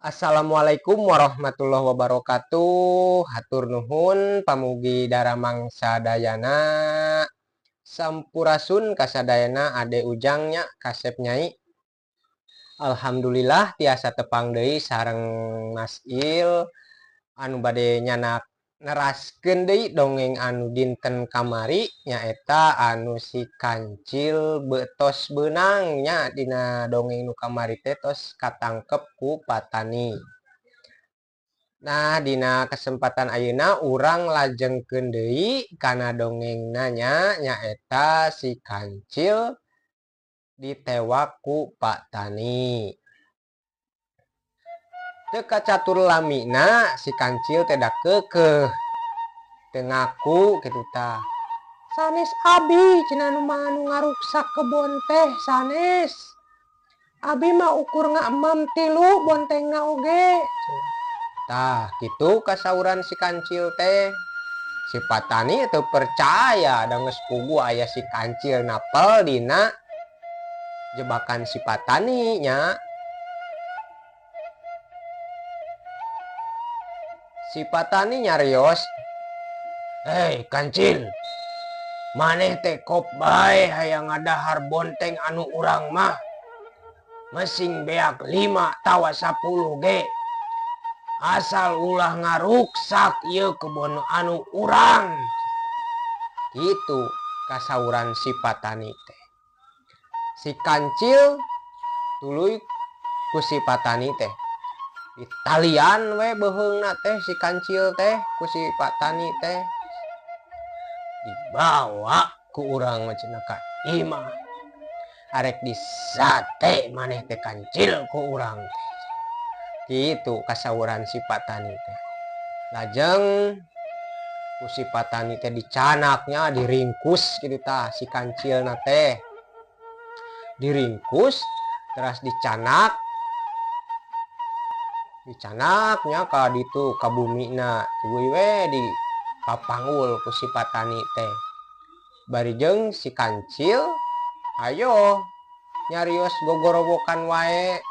Assalamualaikum warahmatullahi wabarakatuh. Hatur nuhun pamugi daramang sadayana. Sampurasun kasadayana ade ujang nya kasep nyai. Alhamdulillah tiasa tepang deui sareng Mas Il anu bade nyanak neraskeun deui dongeng anu dinten kamari nyaeta anu si kancil betos beunang nya dina dongeng nu kamari teh tos katangkep ku patani. Nah dina kesempatan ayeuna urang lajengkeun deui kana dongengna nya nyaeta si kancil ditewak ku Pak Tani. Teu kacatur lamina si kancil teh da keukeuh teu ngaku kitu tah. Sanes abi cenah nu mah anu ngaruksak kebon teh sanes. Abi mah ukur ngaemam tilu bontengna oge. Tah kitu kasauran si kancil teh. Si patani teu percaya da geus puguh aya si kancil napel dina jebakan si patani nya. Si patani nyarios, "Hei kancil, maneh teh kop bae hayang ngadahar bonteng anu urang mah. Mesing beak 5 tawa 10 ge. Asal ulah ngaruksak ieu kebon anu urang." Kitu kasauran si patani teh. Si kancil tuluy ku si patani teh ditalian we beuheungna teh si kancil teh ku si patani teh dibawa ku urang mah cenah ka imah. Arek disate maneh teh kancil ku urang teh. Kitu kasauran si patani teh. Lajeng ku si patani teh dicanaknya diringkus kitu tah si kancilna teh. Diringkus teras dicanak. Dicanaknya ka ditu ka bumina tuluy we di papanggul ku si patani teh. Bari jeung si kancil ayo nyarios gogorowokan wae.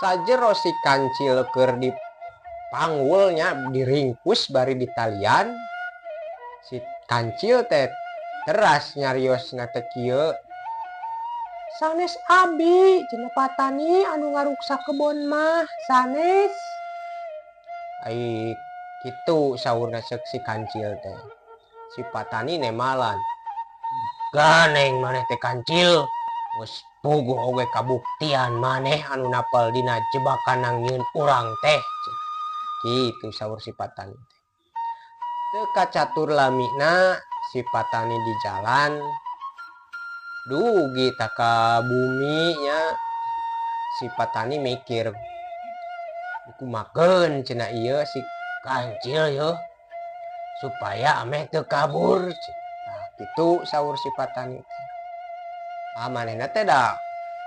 Sajero si kancil keur dipanggulnya diringkus bari ditalian. Si kancil teh teras nyariosna teh kieu. Sanes abi cenah patani anu ngaruksak kebon mah sanes. Ai kitu saurna ceuk si kancil teh. Si patani nemalan. Ganeng maneh teh kancil, geus puguh oge kabuktian maneh anu napel dina jebakan nangieun urang teh. Kitu saur si patani teh. Teu kacatur lamina si patani di jalan dugi ta ka bumi nya. Si patani mikir kumakeun cenah ieu si kancil yeuh supaya ameh teu kabur. Nah, kitu saur si patani teh. Ah manehna teh da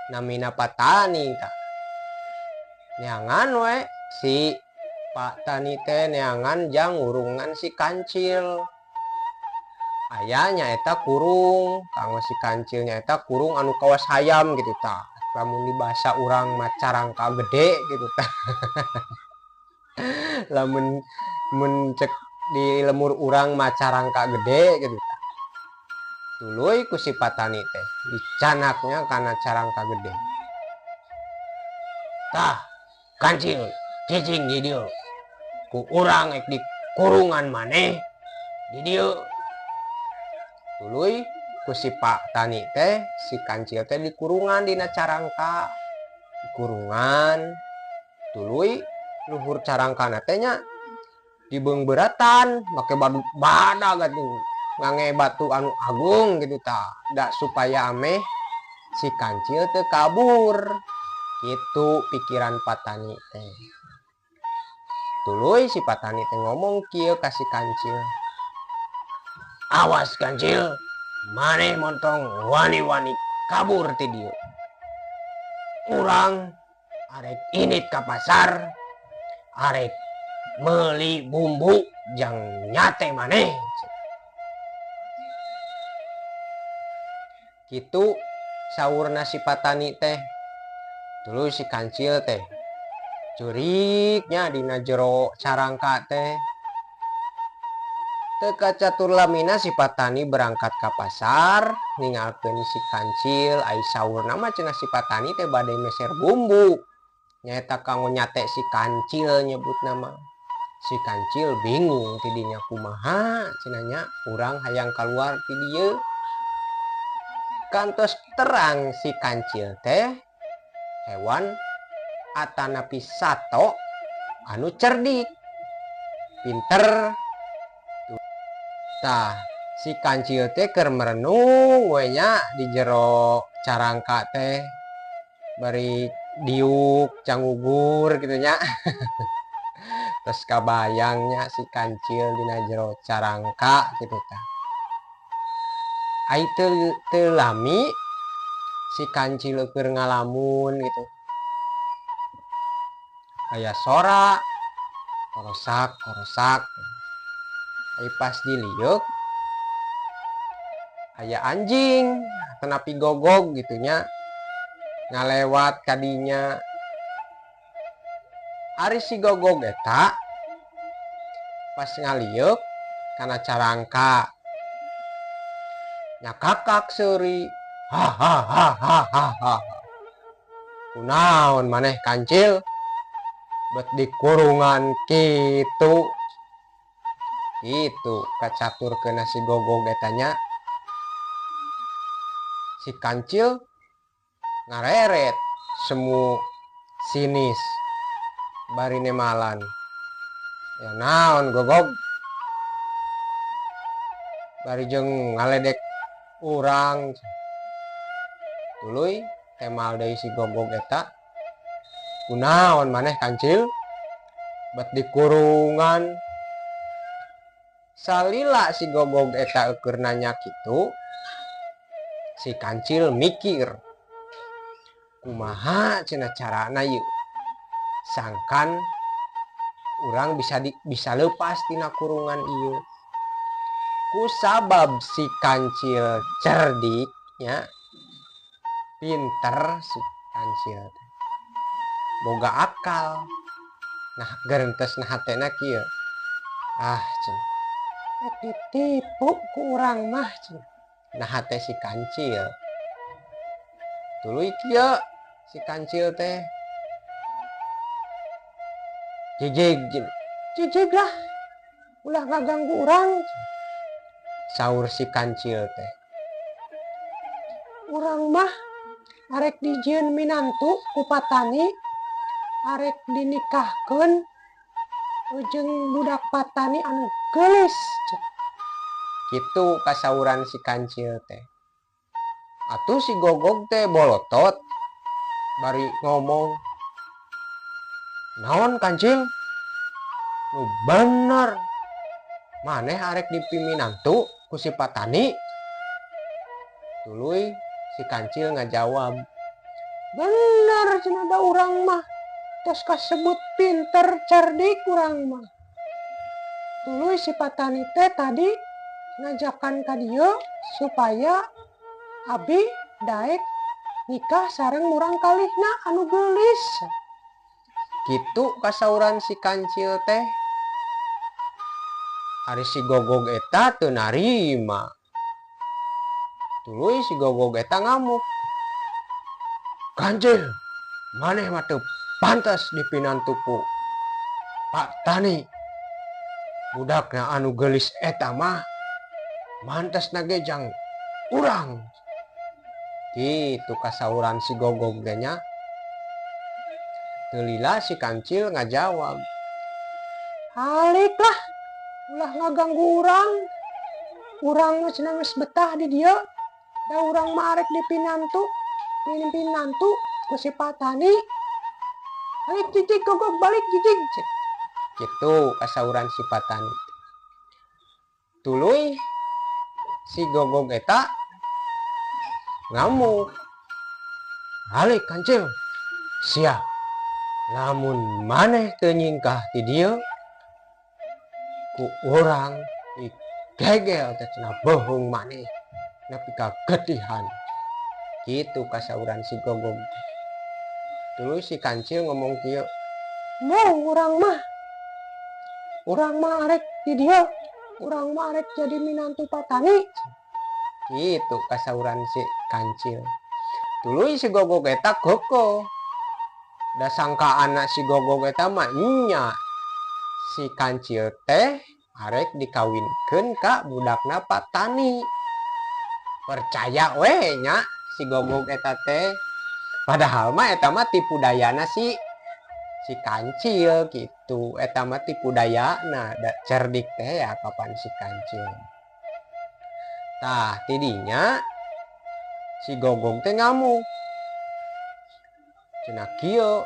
namina patani tah. Neangan we si Pak Tani teh neangan jang ngurungan si kancil. Aya nyaeta kurung, kanggo si kancil nyaeta kurung anu kawas hayam gitu tah. Lamun di bahasa urang mah carangka gede gitu tah. Lamun mun cek di lemur urang mah carangka gede gitu tah. Tuluy ku si patani teh dicanaknya kana carangka gede. Tah, kancil cicing di dieu. Ku urang ek di kurungan maneh di dieu. Tuluy ku si Pak Tani teh si kancil teh dikurungan dina carangka. Dikurungan tuluy luhur carangkana teh nya dibeungbeuratan make batu badag atuh ngange batu anu agung gitu tah da supaya ameh si kancil teu kabur. Kitu pikiran Patani teh. Tuluy si Patani teh ngomong kieu ka si kancil. Awas kancil, maneh montong wani-wani kabur ti dieu. Urang arek init ka pasar, arek meuli bumbu jang nyate maneh. Kitu saurna si Patani teh. Tuluy si kancil teh ceurik nya dina jero carangka teh. Teu kacatur lamina si patani berangkat ka pasar ningalkeun si kancil ai saurna mah cenah si patani teh bade meser bumbu nyaeta kanggo nyate si kancil nyebutna mah. Si kancil bingung ti dinya kumaha cenah nya urang hayang kaluar ti dieu. Kantos terang si kancil teh hewan atanapi sato anu cerdik pinter. Tah si kancil teh keur merenung we nya di jero carangka teh bari diuk cangugur kitu nya. Terus kabayang nya si kancil dina jero carangka kitu tah. Ai teu lami si kancil keur ngalamun gitu. Aya sora korosak korosak. Ai pas diliuk aya anjing tenapi gogog gitu nya ngalewat kadinya. Ari si gogog eta pas ngaliuk kana carangka nyakakak seuri ha ha ha ha ha ha. Kunaon maneh kancil bet dikurungan kitu. Itu kacaturkeun si gogog eta nya. Si kancil ngareret semu sinis bari nemalan. Ya naon gogog bari jeung ngaledek urang. Tuluy temal deui si gogog eta. Kunaon maneh kancil bet dikurungan. Salila si gogog eta eueur nanya kitu, si kancil mikir kumaha cenah carana ieu sangkan urang bisa leupas tina kurungan ieu. Kusabab si kancil cerdik nya, pinter si kancil teh, boga akal. Nah gerentes na hatena kieu, ah cenah ditipu ku urang mah cenah. Nah hate si kancil. Tuluy kieu si kancil teh jijig jijig lah ulah ngaganggu urang. Saur si kancil teh, urang mah arek dijieun minantu ku patani, arek dinikahkeun jeung budak patani anu geulis. Kitu kasauran si kancil teh. Atuh si gogog teh bolotot bari ngomong, naon kancil nu bener maneh arek dipiminantu ku si patani. Tuluy si kancil ngajawab, bener cenah da urang mah tos kasebut pinter cerdik urang mah. Tuluy si patani teh tadi ngajakan ka dieu supaya abi daek nikah sareng murang kalihna anu geulis. Kitu kasauran si kancil teh. Ari si gogog eta teu narima. Tuluy si gogog eta ngamuk, kancil maneh mah teu pantas dipinantu ku Pak Tani. Budakna anu geulis eta mah mantasna ge jang urang. Kitu kasauran si gogog teh nya. Teu lila si kancil ngajawab, halik lah ulah ngaganggu urang. Urang mah cenah geus betah di dieu. Da urang mah arek dipinantu, dipinantu ku si patani. Balik jijig gogog balik jijig. Kitu kasauran si patani. Tuluy si gogog eta ngamuk, balik kancil sia lamun maneh teu nyingkah ti dieu ku urang digegel teh cenah beuheung maneh nepi ka getihan. Kitu kasauran si gogog. Tuluy si kancil ngomong kieu, "Embung urang mah. Urang mah arek di dieu. Urang mah arek jadi minantu patani." Gitu kasauran si kancil. Tuluy si gogog eta keukeuh. Da sangkaanna si gogog eta mah nya si kancil teh arek dikawinkeun ka budakna patani. Percaya we nya si gogog eta teh. Padahal mah eta mah tipu dayana si si kancil gitu. Eta mah tipu dayana, da cerdik teh ya kapan si kancil. Tah, tidinya si gogog teh ngamuk. Cenah kieu,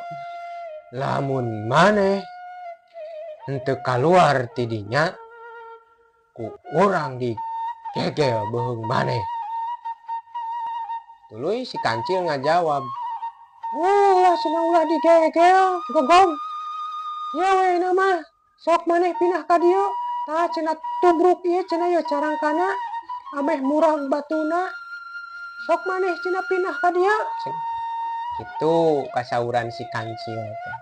"Lamun maneh henteu kaluar tidinya, ku urang digegel beuheung maneh." Tuluy si kancil ngajawab, "Ulah," cenah, "ulah digegel, gogog. Kieu we na mah, sok maneh pindah ka dieu. Tah," cenah, "tubruk ieu," cenah, "ieu carangkana ameh murag batuna. Sok maneh," cenah, "pindah ka dieu." Cenah. Kitu kasauran si kancil teh.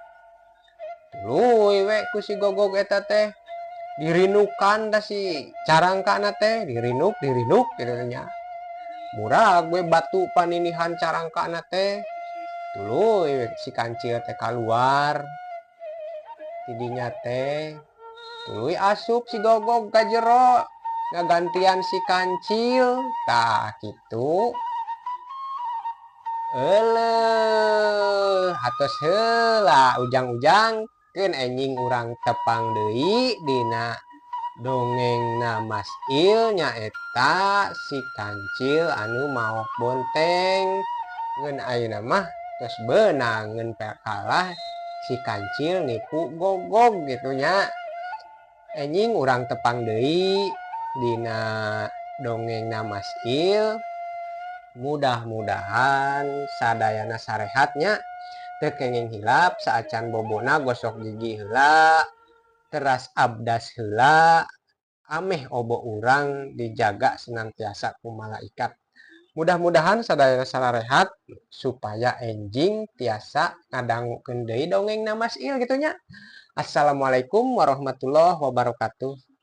Tuluy we ku si gogog eta teh dirinukan tah si carangkana teh, dirinuk dirinuk kitu nya. Murag we batu panindihan carangkana teh. Tuluy si kancil teh kaluar tidinya teh. Tuluy asup si gogog ka jero ngagantian si kancil. Tah, kitu. Euleuh, atos heula ujang-ujang, keun enjing urang tepang deui dina dongengna Mas Il, nyaeta si kancil anu maok bonteng. Ngeun ayeuna mah tos beunang, ngeun kalah si kancil nipu gogog gitu nya. Enjing urang tepang deui dina dongengna Mas Il. Mudah-mudahan sadayana sarehat nya, teu kenging hilap. Saacan bobona gosok gigi heula, teras abdas heula, ameh obo urang dijaga senantiasa ku malaikat. Mudah-mudahan sadayana sararehat supaya enjing tiasa ngadangukeun deui dongengna Mas Il gitu nya. Assalamualaikum warahmatullahi wabarakatuh.